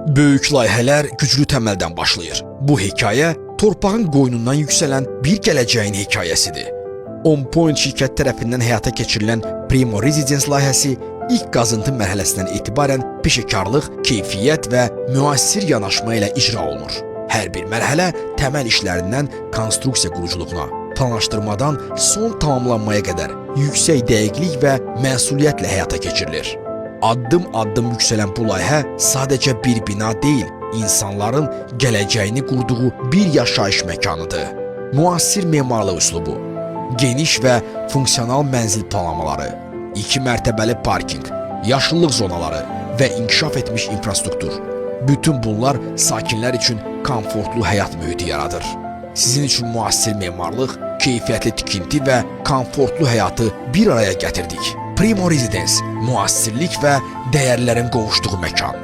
Böyük layihələr güclü təməldən başlayır. Bu hekayə torpağın qoynundan yüksələn bir gələcəyin hekayəsidir. On Point şirkət tərəfindən həyata keçirilən Primo Residence layihəsi ilk qazıntı mərhələsindən etibarən peşəkarlıq, keyfiyyət və müasir yanaşma ilə icra olunur. Hər bir mərhələ təməl işlərindən konstruksiya quruculuğuna, planlaşdırmadan son tamamlanmaya qədər yüksək dəqiqlik və məsuliyyətlə həyata keçirilir. Addım-addım yüksələn bu layihə sadəcə bir bina deyil, insanların gələcəyini qurduğu bir yaşayış məkanıdır. Müasir memarlıq üslubu, geniş və funksional mənzil planlamaları, iki mərtəbəli parkinq, yaşıllıq zonaları və inkişaf etmiş infrastruktur. Bütün bunlar sakinlər üçün komfortlu həyat mühiti yaradır. Sizin üçün müasir memarlıq, keyfiyyətli tikinti və komfortlu həyatı bir araya gətirdik. Primo Residence, müasirlik və dəyərlərin qovuşduğu məkan.